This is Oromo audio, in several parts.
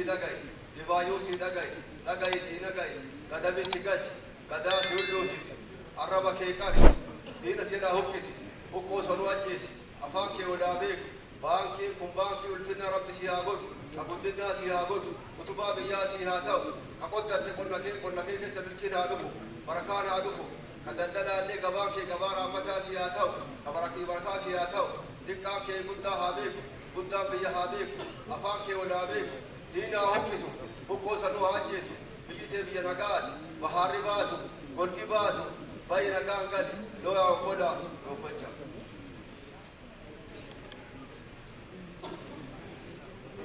sii dhaga'i, dhibaayyuu sii dhaga'i, dhaga'i sii naga'i, gadabi si galchi, gadaa si hulluusisi, arraba kee qari, diina sirraa huqqisi, huqqoo sonuu ajjeesi, afaan kee wal haa beeku. Baankiin kun baankii ulfinnaa Rabbi sii haa godhu, ka guddinnaa sii haa godhu, utubaa biyyaa sii haa ta'u, ka qoddatte qonna kee qonna kee keessa milkiin haa dhufu, barakaan haa dhufu, ka daldalaallee gabaan kee gabaa raammataa sii haa ta'u, ka barakii barakaa sii haa ta'u, diqqaan kee guddaa haa beeku, guddaan biyya haa beeku, afaan kee wal haa beeku, diina haa huqqisu, huqqoo sanuu haa ajjeesu, biyyi tee biyya nagaati, bahaarri baatu, golgi baatu, bayi nagaan gali, looyaa offolaa, offolcha.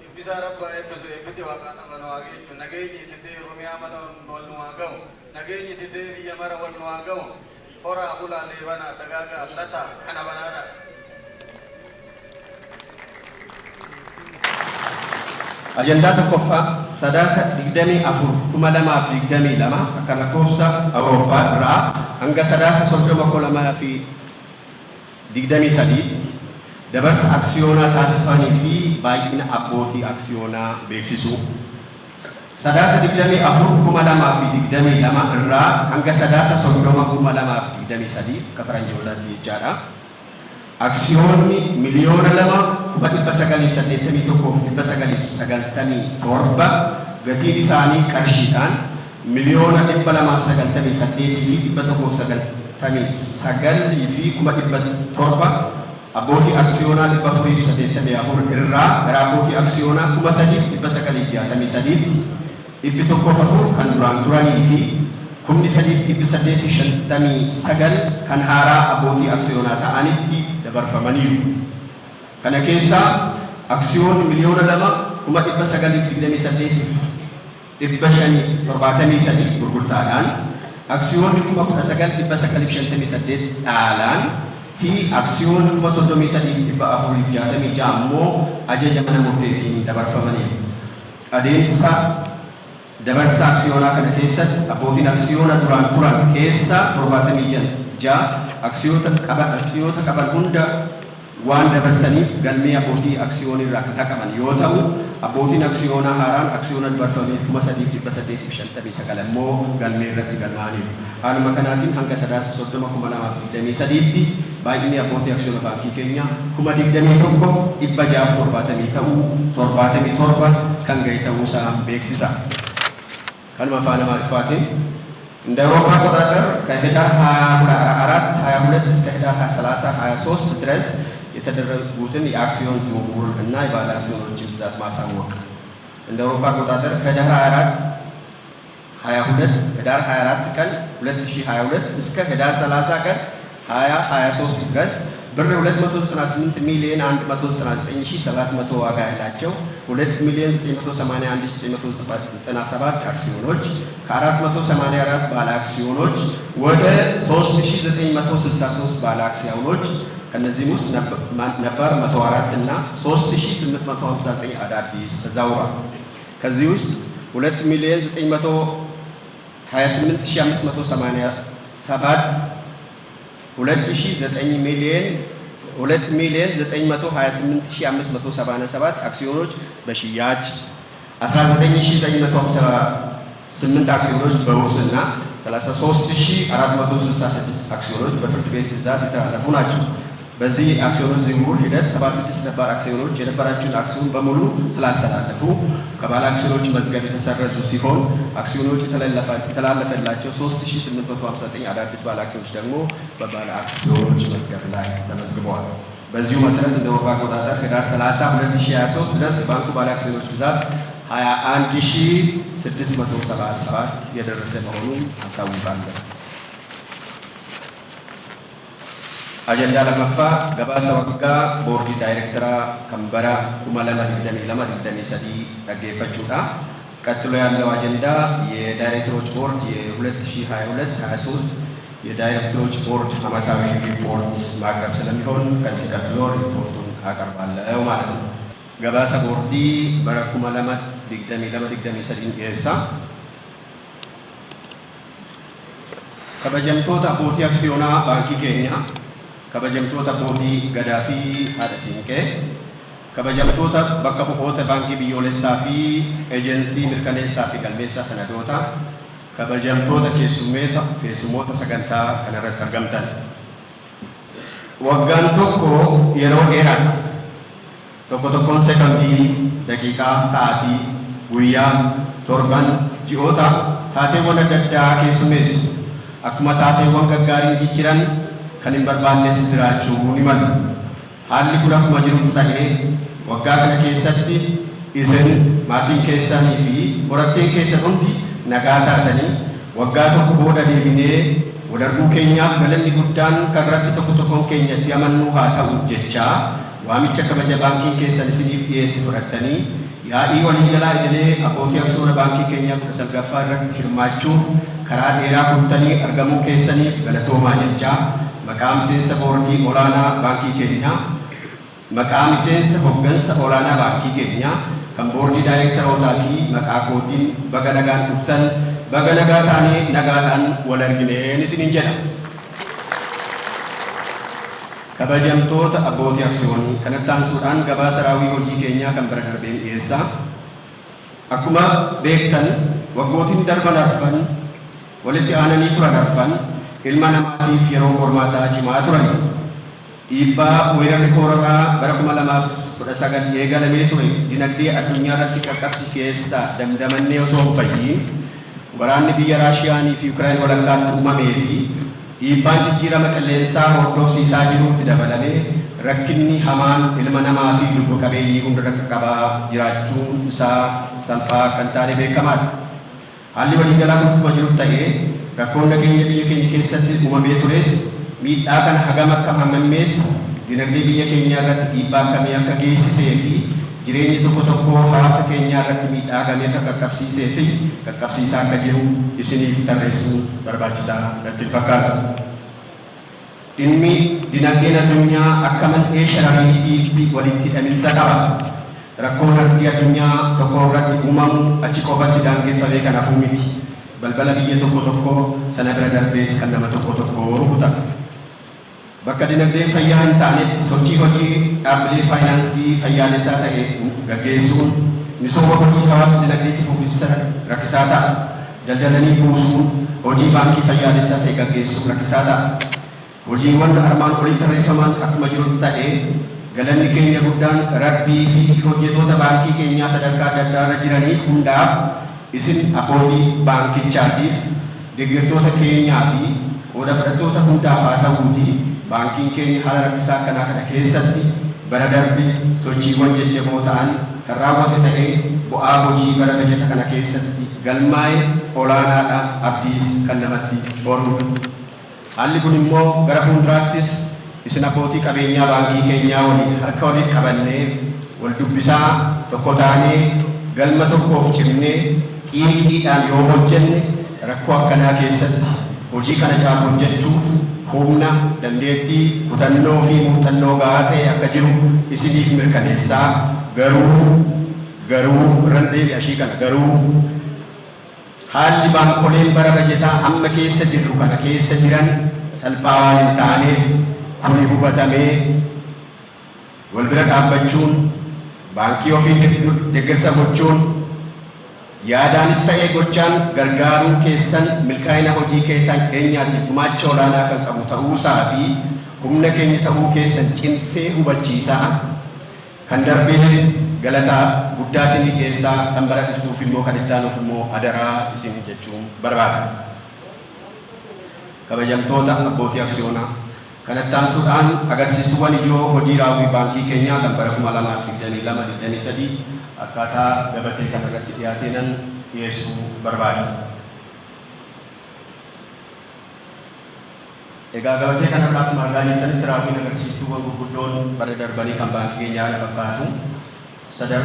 Eebbisaa Rabbaa eebbisu, eebbiti Waaqaa lafa nu haa geechu, nageenyi ititee Oromiyaa mala wal nu haa ga'u, nageenyi ititee biyya mara wal nu haa ga'u, horaa bulaa leebanaa dagaagaa lataa kana badhaadhaadha. Ajandaa 1ffaa, Sadaasa 24, 2022 akka lakkoofsa Awurooppaa irraa hanga Sadaasa 30, 2023tti dabarsa aksiyoonaa taasifamanii fi baay'ina abbootii aksiyoonaa beeksisuu. Sadaasa 24, 2022 irraa hanga Sadaasa 30, 2023 akka Faranjootaatti jechaadha. Aksiyoonni 2,981,997 gatiin isaanii qarshiidhaan 298,199 fi 700,000 abbootii aksiyoonaa 484 irraa gara abbootii aksiyoonaa 3,963tti 104 kan duraan turanii fi 3,859 kan haaraa abbootii aksiyoonaa ta'anitti dabarfamaniiru. Kana keessaa aksiyoonni 2,928,573 gurgurtaadhaan, aksiyoonni 19,958 dhaalaan fi aksiyoonni 33,466 ammoo ajaja mana murteetiin dabarfamaniiru. Adeemsa dabarsa aksiyoonaa kana keessatti abbootiin aksiyoona duraan turan keessaa 76 aksiyoota aksiyoota qaban hunda waan dabarsaniif galmee abbootii aksiyooniirraa kan haqaman yoo ta'u, abbootiin aksiyoonaa haaraan aksiyoona dabarfameef 3,859 ammoo galmee irratti galmaa'aniiru. Haaluma kanaatiin hanga Sadaasa 30, 2023tti baay'inni abbootii aksiyoona baankii keenyaa 21,670 ta'uu 77 kan gahe ta'uusaa beeksisa. Kanuma afaan Amaariffaatiin እንደ አውሮፓ አቆጣጠር ከህዳር 24 22 እስከ ህዳር 30 23 ድረስ የተደረጉትን የአክሲዮን ዝውውር እና የባለ አክሲዮኖችን ብዛት ማሳወቅ። እንደ አውሮፓ አቆጣጠር ከህዳር 24 22 ህዳር 24 ቀን 2022 እስከ ህዳር 30 ቀን 2023 ድረስ ብር 298 ሚሊዮን 199700 ዋጋ ያላቸው 2 ሚሊዮን 981997 አክሲዮኖች ከ484 ባለ አክሲዮኖች ወደ 3963 ባለ አክሲዮኖች ከነዚህም ውስጥ ነባር 104 እና 3859 አዳዲስ ተዛውሯል። ከዚህ ውስጥ 2 ሚሊዮን 928587 2009 ሚሊዮን 2 ሚሊዮን 928577 አክሲዮኖች በሽያጭ፣ 19958 አክሲዮኖች በውርስና 33466 አክሲዮኖች በፍርድ ቤት ትዕዛዝ የተላለፉ ናቸው። በዚህ አክሲዮኖች ዝውውር ሂደት 76 ነባር አክሲዮኖች የነበራቸውን አክሲዮን በሙሉ ስላስተላለፉ ከባለ አክሲዮኖች መዝገብ የተሰረዙ ሲሆን አክሲዮኖች የተላለፈላቸው 3859 አዳዲስ ባለ አክሲዮኖች ደግሞ በባለ አክሲዮኖች መዝገብ ላይ ተመዝግበዋል። በዚሁ መሰረት እንደ አውሮፓ አቆጣጠር ህዳር 30 2023 ድረስ የባንኩ ባለ አክሲዮኖች ብዛት 21677 የደረሰ መሆኑን አሳውቃለሁ። Ajandaa lammaffaa, gabaasa waggaa boordii daayirektaraa kan bara 2022-23 dhaggeeffachuudha. ቀጥሎ ያለው አጀንዳ የዳይሬክተሮች ቦርድ የ2022-23 የዳይሬክተሮች ቦርድ ዓመታዊ ሪፖርት ማቅረብ ስለሚሆን ከዚህ ቀጥሎ ሪፖርቱን አቀርባለሁ ማለት ነው። Gabaasa boordii bara 2022-23 dhiyeessa. Kabajamtoota abbootii aksiyoonaa baankii keenyaa, kabajamtoota abbootii gadaa fi haadha siinqee, Kabajamtoota bakka bu'oota Baankii Biyyoolessaa fi Ejensii Mirkaneessaa fi Galmeessaa Sanadootaa, kabajamtoota keessummoota sagantaa kanarratti argamtan. Waggaan tokko yeroo dheeraadha. Tokko tokkoon sekondii, daqiiqaa, sa'aatii, guyyaa, torban, ji'oota taateewwan adda addaa keessummeessu. Akkuma taateewwan gaggaariin jijjiiran kan hin barbaannes jiraachuu ni malu. Haalli kun akkuma jirutti ta'ee, waggaa kana keessatti isin, maatiin keessanii fi horatteen keessan hundi nagaa taatanii waggaa tokko booda deebinee wal arguu keenyaaf galanni guddaan kan Rabbi tokko tokkoon keenya itti amannuu haa ta'u jechaa, waamicha kabaja baankiin keessan isiniif dhiyeesse fudhattanii yaa'ii waliigalaa idilee abbootii aksiyoona baankii keenyaa 19ffaa irratti hirmaachuuf karaa dheeraa kuttanii argamuu keessaniif galatoomaa jechaa, maqaa miseensa boordii olaanaa baankii keenyaa, maqaa miseensa hoggansa olaanaa baankii keenyaa kan boordii daayirektarootaa fi maqaa kootiin baga nagaan dhuftan, baga nagaa taanee nagaadhaan wal argineen isiniin jedha. Kabajamtoota abbootii aksiyoonii, kanatti aansuudhaan gabaasa raawwii hojii keenyaa kan bara darbeen dhiyeessa. Akkuma beektan, waggootiin darban arfan walitti aananii turan arfan ilma namaatiif yeroo qormaataa cimaa turani. Dhiibbaa weerarri kooronaa bara 2019 eegalamee ture dinagdee addunyaa irratti qaqqabsiise keessaa damdamannee osoo hin fayyiin, waraanni biyya Raashiyaanii fi Yukireen walakkaatti uumamee fi dhiibbaan jijjiirama qilleensaa hordofsiisaa jiruutti dabalamee rakkinni hamaan ilma namaa fi lubbu qabeeyyii hundarra qaqqabaa jiraachuun isaa salphaa akka hin taane beekamaadha. Haalli waliigalaa kun akkuma jirutti ta'ee, rakkoon nageenya biyya keenya keessatti uumamee tures miidhaa kana hagam akka hammammeesse, dinagdee biyya keenyaa irratti dhiibbaa akkamii akka geessisee fi jireenya tokko tokkoo hawaasa keenyaa irratti miidhaa hagamii akka qaqqabsiisee fi qaqqabsiisaa akka jiru isiniif tarreessuun barbaachisaa natti hin fakkaatu. Dhimmi dinagdeen addunyaa akka mandhee sharariitiitti walitti hidhaminsa qaba. Rakkoon ardii addunyaa tokko irratti uumamu achi qofatti daangeffamee kan hafuu miti. Balbala biyya tokko tokkoo, sana bira darbees kan nama tokko tokkoo rukuta. Bakka dinagdeen fayyaa hin taanetti sochii hojii dhaabbilee faayinaansii fayyaalessaa ta'e gaggeessuun, misooma hojii hawaas dinagdeetti fufiinsa rakkisaa ta'a. Daldalanii buusuun, hojii baankii fayyaalessaa ta'e gaggeessuuf rakkisaa ta'a. Hojiiwwan armaan olitti tarreeffaman akkuma jirutti ta'ee, galanni keenya guddaan Rabbii fi hojjetoota baankii keenyaa sadarkaa adda addaarra jiraniif hundaaf, isin abbootii baankichaatiif, deggertoota keenyaa fi qooda fudhattoota hundaaf haa ta'uutii, baankiin keenya haala rakkisaa akkanaa kana keessatti bara darbe sochiiwwan jajjaboo ta'an kan raawwate ta'ee bu'aa hojii bara bajata kana keessatti galmaa'e olaanaadha, abdiis kan namatti horuudha. Haalli kun immoo gara fuulduraattis isin abbootii qabeenyaa baankii keenyaa waliin harka walitti qabannee, wal dubbisaa, tokko taanee, galma tokkoof cimnee xiiqiidhaan yoo hojjenne rakkoo akkanaa keessatti hojii kana caalu hojjechuuf humna, dandeettii, kutannoo fi muuxannoo gahaa ta'e akka jiru isiniif mirkaneessaa, garuu, garuu, irran deebi'a ishii kana, garuu, Haalli baankoleen bara bajetaa amma keessa jirru kana keessa jiran salphaa waan hin taaneef kuni hubatamee wal bira dhaabbachuun, baankii ofii deggersa gochuun, yaadaanis ta'ee gochaan gargaaruun keessan milkaa'ina hojii keenyaatiif gumaacha olaanaa kan qabu ta'uusaa fi humna keenya ta'uu keessan cimsee hubachiisaa, Kan darbeef galata guddaa isinii dhiyeessaa, kan bara dhuftuuf immoo, kan itti aanuuf immoo adaraa isiniin jechuun barbaada. Kabajamtoota abbootii aksiyoonaa, kanatti aansuudhaan agarsiistuuwwan ijoo hojii raawwii baankii keenyaa kan bara 2022, 23 akkaataa gabatee kanarratti dhiyaateenan dhiyeessuu barbaada. Egaa gabatee kanarraa akkuma argaa jirtanitti raawwiin agarsiistuuwwan gurguddoon bara darbanii kan baankii keenyaa kana fakkaatu. Sadar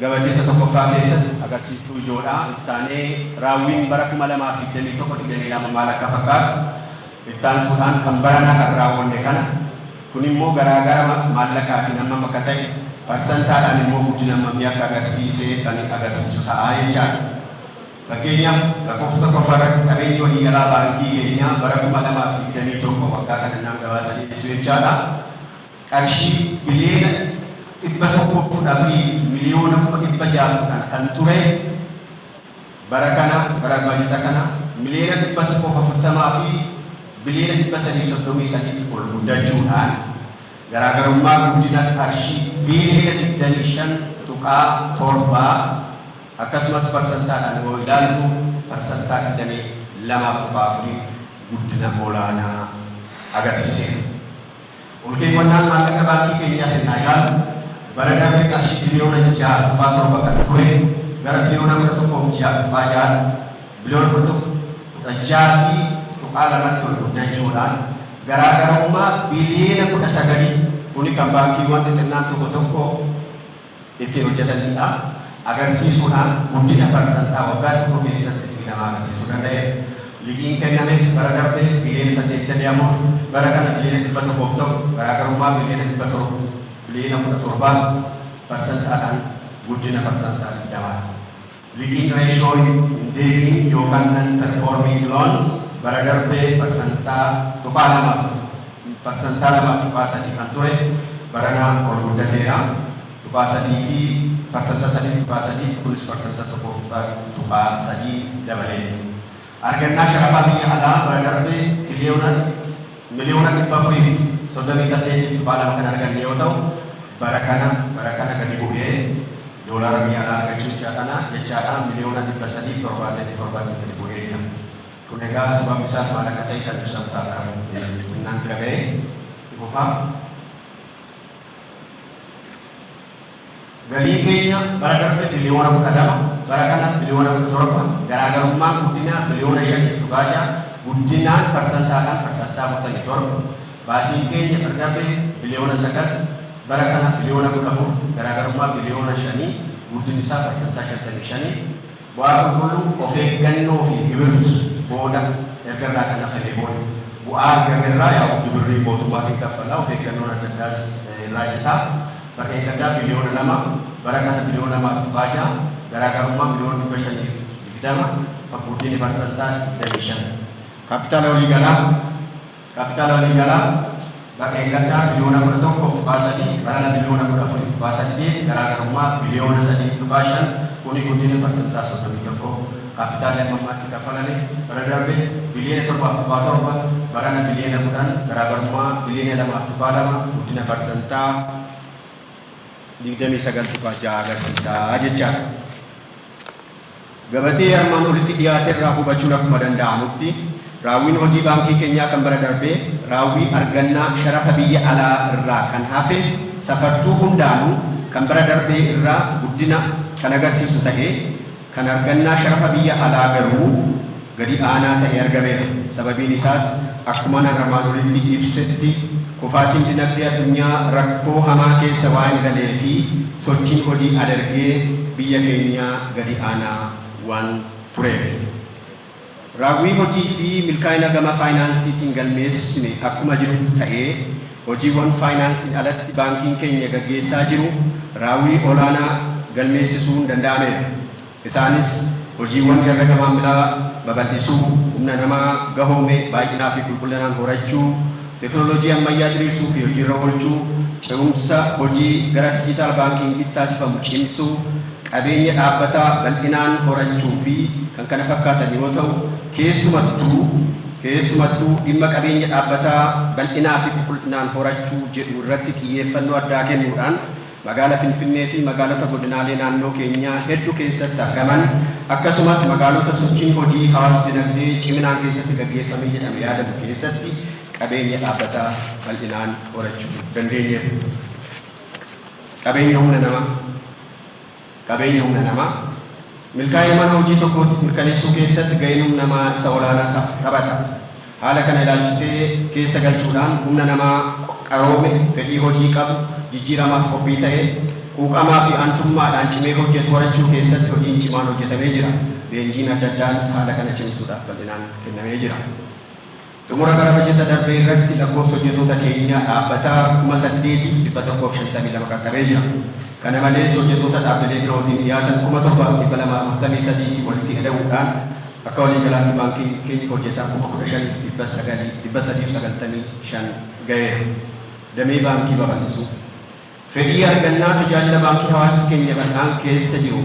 gabatee isa tokkoffaa keessatti agarsiistuu ijoodha. Ittaanee raawwiin bara 2021 22 maal akka fakkaatu, ittaansuudhaan kan baranaa kan raawwanne kana, kun immoo garaagara maallaqaatiin hammam akka ta'e, parsantaadhaan immoo guddina hammamii akka agarsiise kan agarsiisu ta'a jechaadha. Fakkeenyaaf, lakkoofsa tokkoffaa irratti qabeenyi waliigalaa baankii keenyaa bara 2021, waggaa kana naan gabaasa dhiyeessu jechaadha, qarshii biliyoona 114,610,000 kan ture bara kana, bara baajata kana, 140,333,000,000 ol guddachuudhaan garaagarummaa guddina qarshii biiliyoona 25.7, akkasumas parsantaadhaan yoo ilaallu 22.4% guddina olaanaa agarsiiseera. Olkeewwannaan maallaqa baankii keenyaa sennaa ilaalu, bara darbe qarshii biliyoona 6.7 kan ture gara biliyoona 11.6 tuqaa biliyoona 11.16.2tti ol guddachuudhaan garaagarummaa biliyoona 19, kuni kan baankiiwwan xixinnaan tokko tokko ittiin hojjetanidha, agarsiisuudhaan guddina parsantaa waggaa tokko keessatti 20 agarsiisuu danda'eera. Liqiin kennames bara darbe biliyoona 84, bara kana biliyoona 101, garaagarummaa biliyoona 700, biliyoona 17, parsantaadhaan guddina 20%ti. Liqiin reeshoo hin deebiin yookaan non performing loans bara darbee parsantaa tuqaa lamaaf 2.3% kan ture barana ol guddateera. Tuqaa sadii fi 3.3%, kunis 1.3% dabalee jira. Argannaa sharafaa biyya alaa bara darbee 438,200,000 kan arganne yoo ta'u, bara kana gadi bu'ee doolaara biyya alaa argachuu jechaadha 377,000,000tti gadi bu'ee jira. Kun egaa sababni isaas maal akka ta'e kan ibsamu ta'a, xinnaan bira ga'ee fufaa. Galiin keenya bara darbe biliyoona 12, bara kana biliyoona 17, garaagarummaan guddinaa biliyoona 5.6, guddinaan parsantaadhaan 47%. Baasiin keenya bara darbe biliyoona 9, bara kana biliyoona 14, garaagarummaa biliyoona 5, guddinni isaa 55%. Bu'aa qulqulluu of eeggannoo fi gibirri booda, erga irraa kan hafame booda, bu'aa argame irraa yaa gibirri mootummaa fi kaffalaa, of eeggannoon adda addaas irraa citaa. Bara gaddaa biliyoona 2, bara kana biliyoona 2.6, garaagarummaa miliyoona 520, guddinni 25%. Kaapitaala waliigalaa bara gaddaa biliyoona 11.3, barana biliyoona 14.8, garaagarummaa biliyoona 3.5, kuni guddina 31%. Kaapitaalli amma ammaatti kaffalame bara darbe biliyoona 7.7, barana biliyoona 10, garaagarummaa biliyoona 2.2, guddina 29.6% agarsiisaa jechaadha. Gabatee armaan olitti dhiyaate irraa hubachuun akkuma danda'amutti, raawwiin hojii baankii keenyaa kan bara darbee raawwii argannaa sharafa biyya alaa irraa kan hafe safartuu hundaanuu kan bara darbee irraa guddina kan agarsiisu ta'ee, kan argannaa sharafa biyya alaa garuu gadi aanaa ta'ee argameera. Sababiin isaas akkuma armaan olitti ibsetti kufaatiin dinagdee addunyaa rakkoo hamaa keessa waan galee fi sochiin hojii alergee biyya keenyaa gadi aanaa waan tureef. Raawwii hojii fi milkaa'ina gama faayinaansiitiin galmeessine akkuma jiru ta'ee, hojiiwwan faayinaansiin alatti baankiin keenya gaggeessaa jiru raawwii olaanaa galmeessisuun danda'ameera. Isaanis hojiiwwan herrega maamilaa babal'isuu, humna namaa gahoome baay'inaa fi qulqullinaan horachuu, teekinooloojii ammayyaa diriirsuu fi hojiirra oolchuu, ce'umsa hojii gara digital bankingiitti taasifamu cimsuu, qabeenya dhaabbataa bal'inaan horachuu fi kan kana fakkaatan yoo ta'u, keessumattuu dhimma qabeenya dhaabbataa bal'inaa fi qulqullinaan horachuu jedhu irratti xiyyeeffannoo addaa kennuudhaan magaalaa Finfinnee fi magaalota godinaalee naannoo keenyaa hedduu keessatti argaman, akkasumas magaalota sochiin hojii hawaas dinagdee ciminaan keessatti gaggeeffamee jedhame yaadamu keessatti qabeenya dhaabbataa bal'inaan horachuu dandeenyeerra. Qabeenya humna namaa milkaa'ina mana hojii tokkootti mirkaneessuu keessatti gaheen humna namaa isa olaanaa taphata. Haala kana ilaalchisee keessa galchuudhaan humna namaa qaroome, fedhii hojii qabu, jijjiiramaaf qophii ta'e, quuqamaa fi aantummaadhaan cimee hojjetu horachuu keessatti hojiin cimaan hojjetamee jira. Leenjiin adda addaanis haala kana cimsuudhaaf bal'inaan kennamee jira. Xumura bara bajeta darbee irratti lakkoofsa hojjettoota keenyaa dhaabbataa 8152 qaqqabee jira. Kana malees hojjettoota dhaabbilee birootiin dhiyaatan 7243tti walitti hidhamuudhaan akka waliigalaatti baankiin keenya hojjetaa 15,395 ga'eera. Damee baankii babal'isuu. Fedhii argannaa tajaajila baankii hawaasni keenya bal'aan keessa jiru,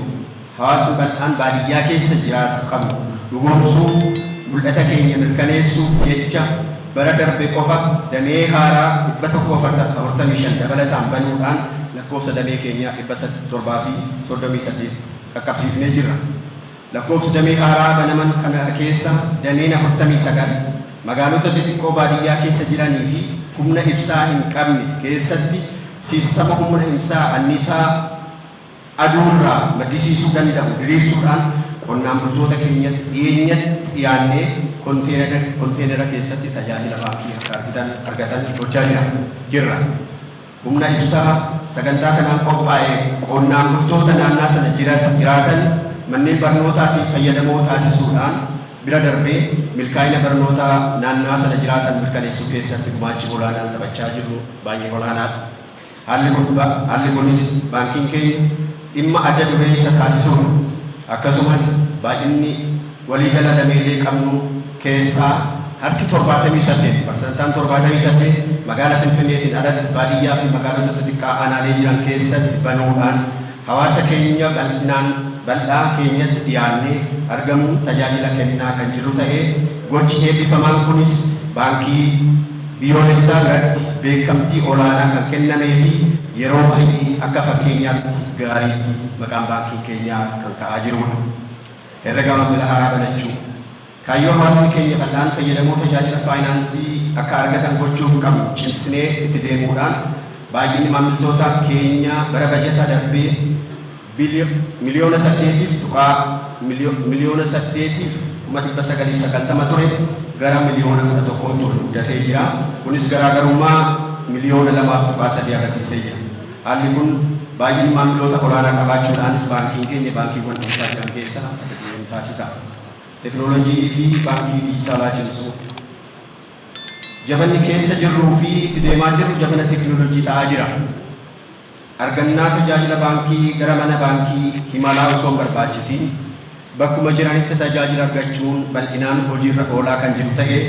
hawaasni bal'aan baadiyyaa keessa jiraatu qabu dhugoomsuuf, mul'ata keenya mirkaneessuuf jecha bara darbe qofa damee haaraa 145 dabalataan banuudhaan lakkoofsa damee keenyaa 738 qaqqabsiifnee jirra. Lakkoofsa damee haaraa banaman kana keessa dameen 49 magaalota xixiqqoo baadiyyaa keessa jiranii fi humna ibsaa hin qabne keessatti siistama humna ibsaa anniisaa aduurraa maddisiisuu danda'u diriirsuudhaan qonnaan bultoota keenyatti dhiyeenyatti dhiyaannee konteenera keessatti tajaajila baankii akka argatan gochaa jirra. Humna ibsaa sagantaa kanaan qophaa'e qonnaan bultoota naannaa sana jiraatan manneen barnootaatiin fayyadamoo taasisuudhaan bira darbee milkaa'ina barnootaa naannaa sana jiraatan mirkaneessuu keessatti gumaachi olaanaan taphachaa jiru baay'ee olaanaadha. Haalli kunis baankiin keenya dhimma adda duree isa taasisuudha. Akkasumas baay'inni waliigala dameelee qabnu keessaa harki 78, parsantaan 78, magaalaa Finfinneetiin alatti baadiyyaa fi magaalota xixiqqaa aanaalee jiran keessatti banuudhaan hawaasa keenya bal'inaan bal'aa keenyatti dhiyaannee argamuun tajaajila kennaa kan jiru ta'ee, gochi eebbifamaan kunis baankii biyyoolessaa biratti beekamtii olaanaa kan kennamee fi yeroo baay'ee akka fakkeenyaatti gaariitti maqaan baankii keenyaa kan ka'aa jirudha. Herrega maamila haaraa banachuu. Kaayyoo hawaasni keenya bal'aan fayyadamoo tajaajila faayinaansii akka argatan gochuuf qabnu cimsinee itti deemuudhaan baay'inni maamiltoota keenya bara bajataa darbee 8,990,000 ture gara 11,000,000tti ol guddatee jira. Kunis garaagarummaa 2,3 miliyoona agarsiisee jira. Haalli kun baay'inni maamiloota olaanaa qabaachuudhaanis baankiin keenya baankiiwwan dhuunfaa jiran keessaa adda duree taasisa. Teknoolojii fi baankii dijitaalaa cimsuu. Jabanni keessa jirruu fi itti deemaa jirru jabana teknoolojii ta'aa jira. Argannaa tajaajila baankii gara mana baankii himalaa osoo hin barbaachisiin bakkuma jiranitti tajaajila argachuun bal'inaan hojiirra oolaa kan jiru ta'ee,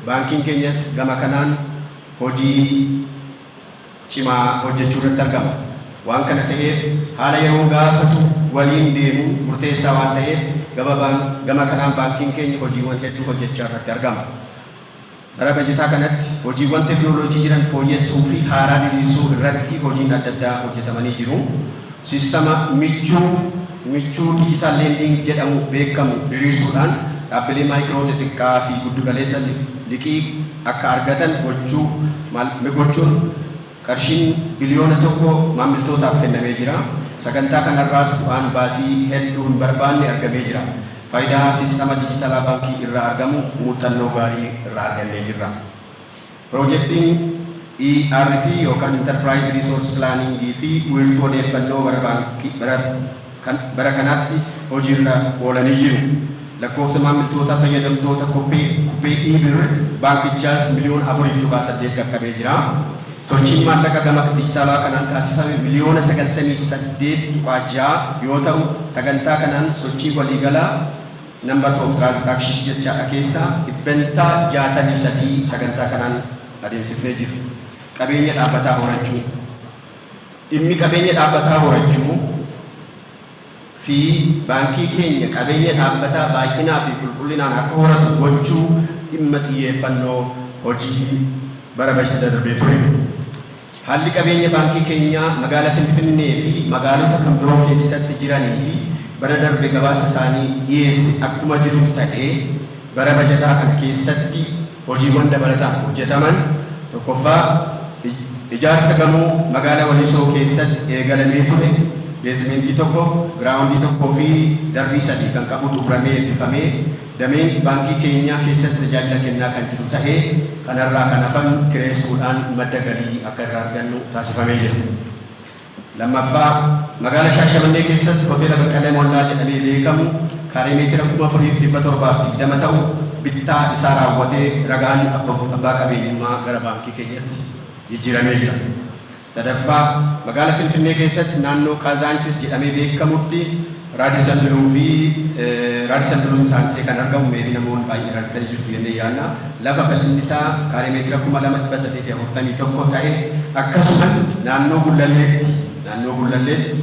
baankiin keenyas gama kanaan hojii cimaa hojjechuu irratti argama. Waan kana ta'eef, haala yeroon gaafatu waliin deemuun murteessaa waan ta'eef, gama kanaan baankiin keenya hojiiwwan hedduu hojjechaa irratti argama. Bara bajataa kanatti hojiiwwan teknooloojii jiran fooyyessuu fi haaraa diriirsuu irratti hojiin adda addaa hojjetamanii jiru. Siistama Michuu Digital Lending jedhamu beekamu diriirsuudhaan dhaabbilee maayikiroo, xixiqqaa fi giddugaleessa liqii akka argatan gochuun qarshiin 1 biliyoona maamiltootaaf kennamee jira. Sagantaa kanarraas bu'aan baasii hedduu hin barbaanne argamee jira. Faayidaa siistama dijitaalaa baankii irraa argamu muuxannoo gaarii irraa argannee jirra. Piroojeektiin ERP yookaan Enterprise Resource Planning fi wiirtuu odeeffannoo bara kanaatti hojiirra oolanii jiru. Lakkoofsa maamiltoota fayyadamtoota kubbee e-Birr baankichaas 4.8 miliyoona qaqqabee jira. Sochiin maallaqa gama dijitaalaa kanaan taasifame 98.6 miliyoona yoo ta'u, sagantaa kanaan sochii waliigalaa number of transactions jechaadha keessaa 63% sagantaa kanaan adeemsifnee jiru. Qabeenya dhaabbataa horachuu. Dhimmi qabeenya dhaabbataa horachuu fi baankii keenya qabeenya dhaabbataa baay'inaa fi qulqullinaan akka horatu gochuu dhimma xiyyeeffannoo hojii bara bajata darbee ture. Haalli qabeenya baankii keenyaa magaalaa Finfinnee fi magaalota kan biroo keessatti jiranii fi bara darbe gabaasa isaanii dhiyeesse akkuma jiru ta'ee, bara bajataa kana keessatti hojiiwwan dabalataan hojjetaman: tokkoffaa, ijaarsa gamoo magaalaa Walisoo keessatti eegalamee ture, beezimentii tokko, giraawundii tokkoo fi darbii sadii kan qabu xumuramee eebbifamee dameen baankii keenyaa keessatti tajaajila kennaa kan jiru ta'ee, kanarraa kan hafan kireessuudhaan madda galii akka irraa argannu taasifamee jira. Lammaffaa, magaalaa Shaashamannee keessatti hoteela Baqqalee Mollaa jedhamee beekamu kaaree meetira 4720 ta'u bittaa isaa raawwatee ragaan abbaa qabeenyummaa gara baankii keenyatti jijjiiramee jira. Sadaffaa, magaalaa Finfinnee keessatti naannoo Kaazaanchis jedhamee beekamutti Raadison Biluu fi Raadison Biluu taansee kan argamu maybe namoonni baay'een argatanii jirtu jennee yaadna. Lafa bal'inni isaa kaaree meetira 2841 ta'e, akkasumas naannoo Gullalleetti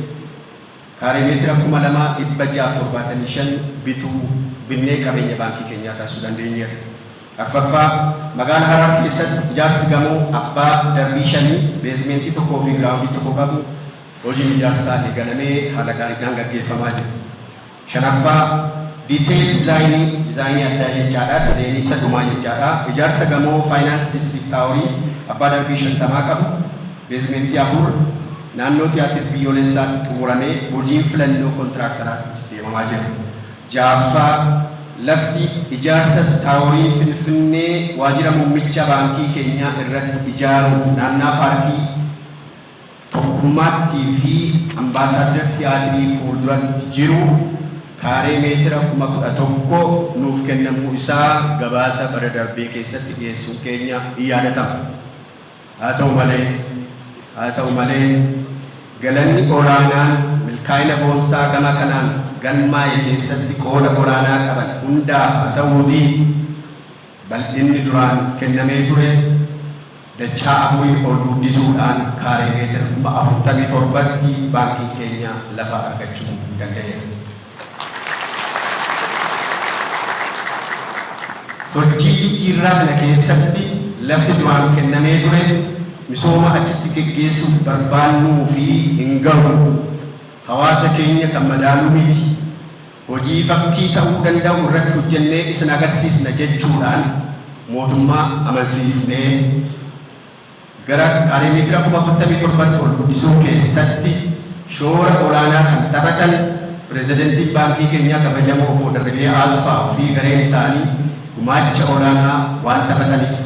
kaaree meetira 2675 bituu binnee qabeenya baankii keenyaa taasisuu dandeenyeerra. Arfaffaa, magaalaa Harar keessatti ijaarsi gamoo abbaa darbii shanii, basementii tokkoo fi groundii tokko qabu hojiin ijaarsaa eegalamee haala gaariidhaan gaggeeffamaa jira. Shanaffaa, detail designii, designii addaa jechaadha, designii isa dhumaa jechaadha. Ijaarsa gamoo Finance District Towerii abbaa darbii 50 qabu, basementii afur, naannoo tiyaatir biyyoolessaatti xumuramee hojiin filannoo kontiraakitaraatti deemamaa jira. Ja'affaa, lafti ijaarsa towerii Finfinnee waajjira muummicha baankii keenyaa irratti ijaaruuf naannaa paarkii Tokkummaattii fi Ambaasaaddar Tiyaatirii fuulduratti jiru kaaree meetira 11,000 nuuf kennamuu isaa gabaasa bara darbee keessatti dhiyeessuun keenya in yaadatama. Haa ta'u malee, galanni olaanaan milkaa'ina boonsaa gama kanaan galmaa'e keessatti qooda olaanaa qaban hundaaf haa ta'uutii, bal'inni duraan kennamee ture dachaa afuriin ol guddisuudhaan kaaree meetira 47,000tti baankiin keenya lafa argachuu danda'eera. Sochii jijjiirraa kana keessatti lafti duraan kennamee ture misooma achitti geggeessuuf barbaannuu fi hin gahu, hawaasa keenya kan madaaluu miti, hojii fakkii ta'uu danda'u irratti hojjennee isin agarsiisna jechuudhaan mootummaa amansiisnee gara kaaree meetira 47,000tti ol guddisuu keessatti shoora olaanaa kan taphatan pirezidantiin baankii keenyaa kabajamoo obbo Darribee Asfaa fi gareen isaanii gumaacha olaanaa waan taphataniif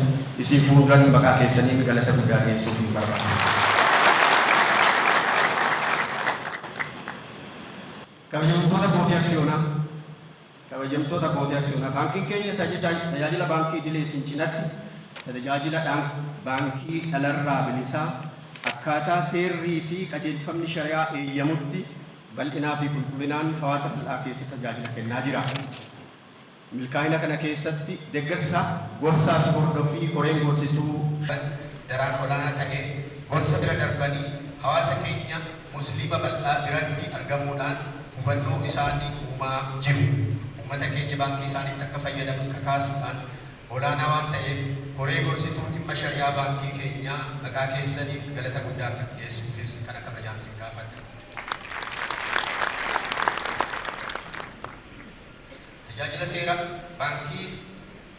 isin fuulduratti maqaa keessaniin galata guddaa dhiyeessuuf hin barbaada. Kabajamtoota abbootii aksiyoonaa, kabajamtoota abbootii aksiyoonaa, baankiin keenya tajaajila baankii idileetiin cinatti tajaajila baankii dhalarraa bilisaa akkaataa seerrii fi qajeelfamni shari'aa eeyyamutti bal'inaa fi qulqullinaan hawaasa bal'aa keessatti tajaajila kennaa jira. Milkaa'ina kana keessatti deeggarsa, gorsaa fi hordoffii koreen gorsituu daraan olaanaa ta'e gorsa bira darbanii hawaasa keenya Musliima bal'aa biratti argamuudhaan hubannoo isaanii uumaa jiru. Uummata keenya baankii isaaniitti akka fayyadamu kakaasuudhaan olaanaa waan ta'eef, koree gorsituu dhimma shari'aa baankii keenyaa maqaa keessaniin galata guddaa akka dhiyeessuufis kana kabajaan sin gaafadha. Tajaajila seera baankii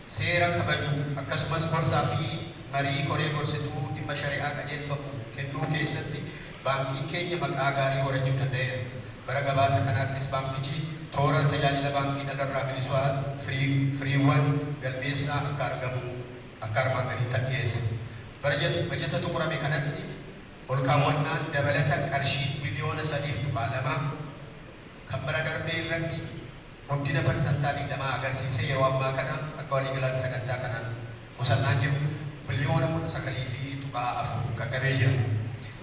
seera kabajuu akkasumas gorsaa fi marii koree gorsituu dhimma shari'aa qajeelfamu kennuu keessatti baankiin keenya maqaa gaarii horachuu danda'eera. Bara gabaasa kanaattis baankichi toora tajaajila baankii dhalarraa bilisaa firiiwwan galmeessaa akka argamu akka armaan gadiitti dhiyeessa. Bara bajata xumurame kanatti ol kaawwannaan dabalata qarshii biliyoona 3.2 kan bara darbee irratti guddina 20% agarsiisee, yeroo ammaa kana akka waliigalaatti sagantaa kanaan qusannaan jiru biliyoona 19.4 qaqqabee jira.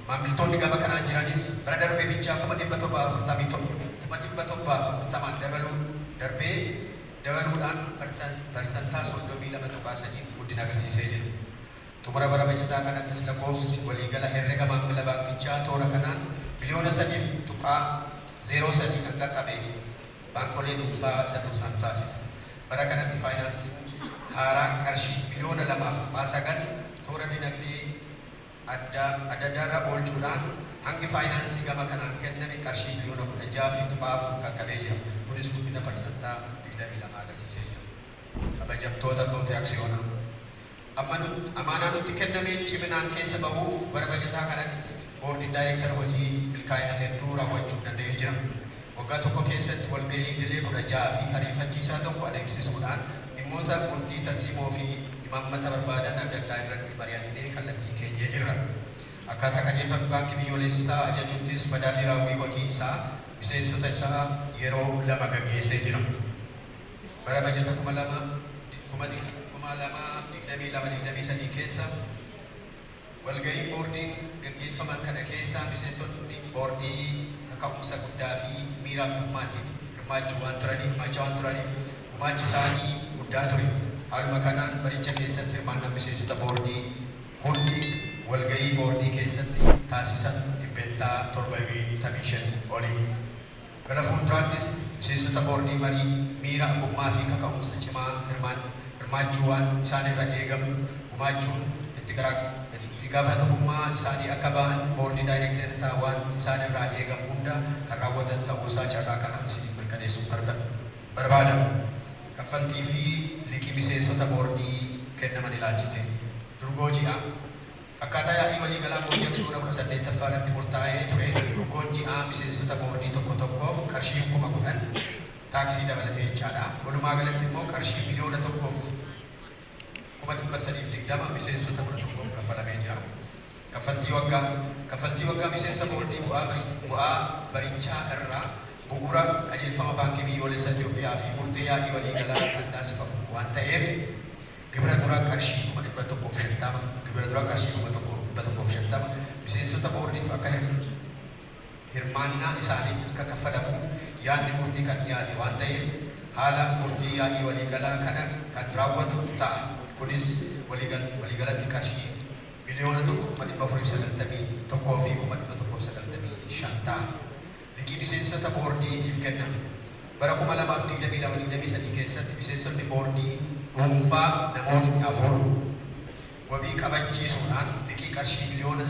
Maamiltoonni gama kanaan jiranis bara darbee bichaa 740,000, 740,000 dabaluu darbee dabaluudhaan 32.3% guddina agarsiisee jira. Xumura bara bajataa kanattis lakkoofsi waliigala herrega maamila baankichaa toora kanaan biliyoona 3.03 kan qaqqabe baankolee dhuunfaa isa dursaan taasisa. Bara kanatti faayinaansiin haaraan qarshii biliyoona 2.9 toora dinagdee adda addaarra oolchuudhaan hangi faayinaansii gama kanaan kenname qarshii biliyoona 16.4 qaqqabee jira. Kunis guddina 22% agarsiisee jira. Kabajamtoota abbootii aksiyoonaa, amaanaa nutti kennameen ciminaan keessa bahuuf bara bajataa kanatti boordiin daayirektara hojii milkaa'ina hedduu raawwachuu danda'ee jira. Waggaa tokko keessatti walgahii idilee 16 fi ariifachiisaa tokko adeemsisuudhaan dhimmoota murtii tarsiimoo fi imaammata barbaadan adda addaa irratti mari'annee kallattii keenyee jirra. Akkaataa qajeelfamni baankii biyyoolessaa ajajuttis madaallii raawwii hojii isaa miseensota isaa yeroo lama gaggeessee jira. Bara bajata 2022-23 keessa walgahii boordiin gaggeeffaman kana keessa miseensonni boordii kaka'umsa guddaa fi miira abbummaatiin hirmaachuu waan turaniif hirmaachaa waan turaniif gumaachi isaanii guddaa ture. Haaluma kanaan baricha keessatti hirmaannaan miseensota boordii hundi walgahii boordii keessatti taasisan 75% oli. Gara fuulduraattis miseensota boordii marii miira abbummaa fi kaka'umsa cimaa hirmaachuu waan isaanirra eegamu gumaachuun itti itti gaafatamummaa isaanii akka bahan boordii daayirektarotaa waan isaanirraa eegamu hunda kan raawwatan ta'uusaa carraa kana isiniif mirkaneessuuf barbaada. Kaffaltii fi liqii miseensota boordii kennaman ilaalchise. Durgoo ji'a. Akkaataa yaa'ii waliigalaa boordii aksiyoona 18ffaa irratti murtaa'ee ture, durgoon ji'aa miseensota boordii tokko tokkoof qarshii 10,000 taaksii dabalatee jechaadha. Walumaa galatti immoo qarshii 1,320,000 miseensota 11f kaffalamee jira. Kaffaltii waggaa. Kaffaltii waggaa miseensa boordii bu'aa barichaa irraa bu'uura qajeelfama Baankii Biyyoolessa Itoophiyaa fi murtee yaa'ii waliigalaa kan taasifamu waan ta'eef, gibira dura qarshii 150,000, gibira dura qarshii 1,150 miseensota boordiif akka hirmaannaa isaaniitti akka kaffalamuuf yaadni murtii kan dhiyaate waan ta'eef, haala murtii yaa'ii waliigalaa kana kan raawwatu ta'a. Kunis waliigalatti qarshii 1,491,195 ta'a. Liqii miseensota boordiitiif kenname. Bara 2022-23 keessatti miseensonni boordii dhuunfaa namootni afur wabii qabachiisuudhaan liqii qarshii 8.6 miliyoona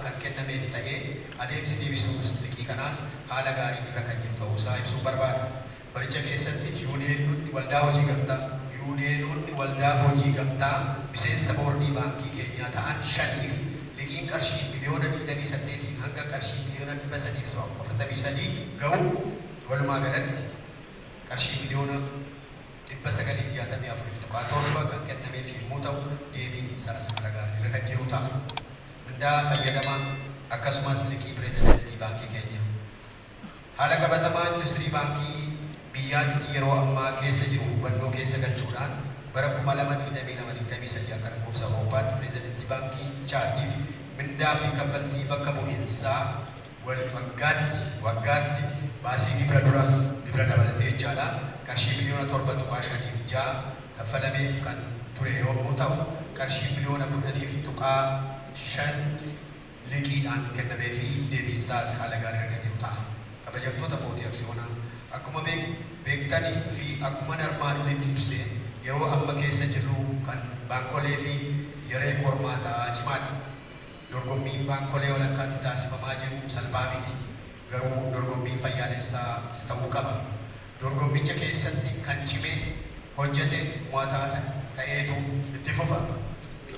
kan kennameef ta'ee, adeemsi deebisuu liqii kanaas haala gaarii irra kan jiru ta'uusaa ibsuun barbaada. Baricha keessatti yuuniyeenonni waldaa hojii gamtaa miseensa boordii baankii keenyaa ta'an shaniif liqiin qarshii 28 miliyoona hanga qarshii 343 miliyoona ga'u, walumaa galatti qarshii 964.7 miliyoona kan kennameef yommuu ta'u, deebiin isaas haala gaarii irra kan jiru ta'a. Mindaa fayyadamaa akkasumas liqii pireezidantii baankii keenya. Haala qabatamaa industirii baankii biyyaatti yeroo ammaa keessa jiru hubannoo keessa galchuudhaan, bara 2022-23 akka lakkoofsa Awurooppaatti pireezidantii baankichaatiif mindaa fi kaffaltii bakka bu'iinsaa waggaatti baasii gibira dura, gibira dabalatee jechaadha, qarshii 7.56 miliyoona kaffalameef kan ture yommuu ta'u, qarshii 10.5 miliyoona liqiidhaan kennamee fi deebiinsaas haala gaarii kan jiru ta'a. Kabajamtoota abbootii aksiyoonaa, akkuma beektanii fi akkuma armaan olitti ibse, yeroo amma keessa jirru kan baankolee fi yeroo qormaataa cimaadha. Dorgommiin baankolee walakkaatti taasifamaa jiru salphaa miti. Garuu dorgommiin fayyaalessaas ta'uu qaba. Dorgommicha keessatti kan cimee hojjete mo'ataa ta'eetu itti fufa.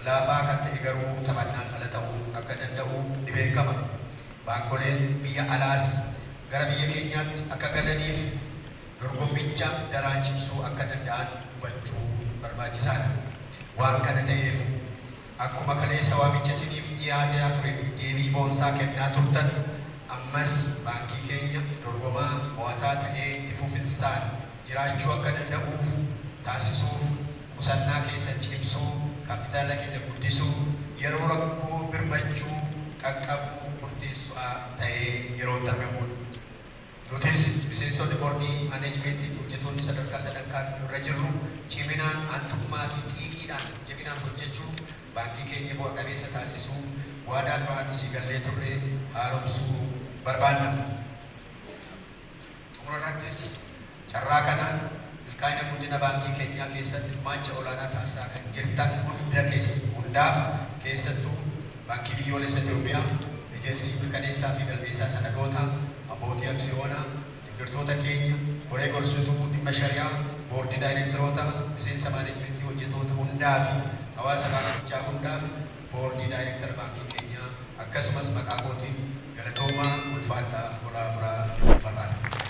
Laafaa kan ta'e garuu taphannaan ala ta'uu akka danda'u ni beekama. Baankoleen biyya alaas gara biyya keenyaatti akka galaniif dorgommicha daraan cimsuu akka danda'an hubachuu barbaachisaadha. Waan kana ta'eef, akkuma kaleessa waamicha isiniif dhiyaatee ture deebii boonsaa kennaa turtan, ammas baankii keenya dorgomaa mo'ataa ta'ee itti fufinsaan jiraachuu akka danda'uuf taasisuuf qusannaa keessan cimsuu, kaapitaala keenya guddisuu, yeroo rakkoo birmachuu qaqqabuu murteessaa ta'ee yeroo itti argamudha. Nutis miseensonni boordii maaneejmentii hojjetoonni sadarkaa sadarkaan irra jirru ciminaan, aantummaa fi xiiqiidhaan jabinaan hojjechuuf, baankii keenya bu'a qabeessa taasisuuf waadaa duraan isii gallee turre haaromsuu barbaanna. Xumura irrattis carraa kanaan milkaa'ina guddina baankii keenyaa keessatti gumaacha olaanaa taasisaa kan jirtan hunda keessa hundaaf, keessattuu Baankii Biyyoolessa Itoophiyaa, Ejensii Mirkaneessaa fi Galmeessaa Sanadootaa, abbootii aksiyoonaa, deeggartoota keenya, koree gorsituu dhimma shari'aa, boordii daayirektaroota, miseensa maaneejmentii, hojjetoota hundaa fi hawaasa baankichaa hundaaf boordii daayirektara baankii keenyaa akkasumas maqaa kootiin galatoomaa, ulfaadhaa, tolaa buraa jechuun barbaada.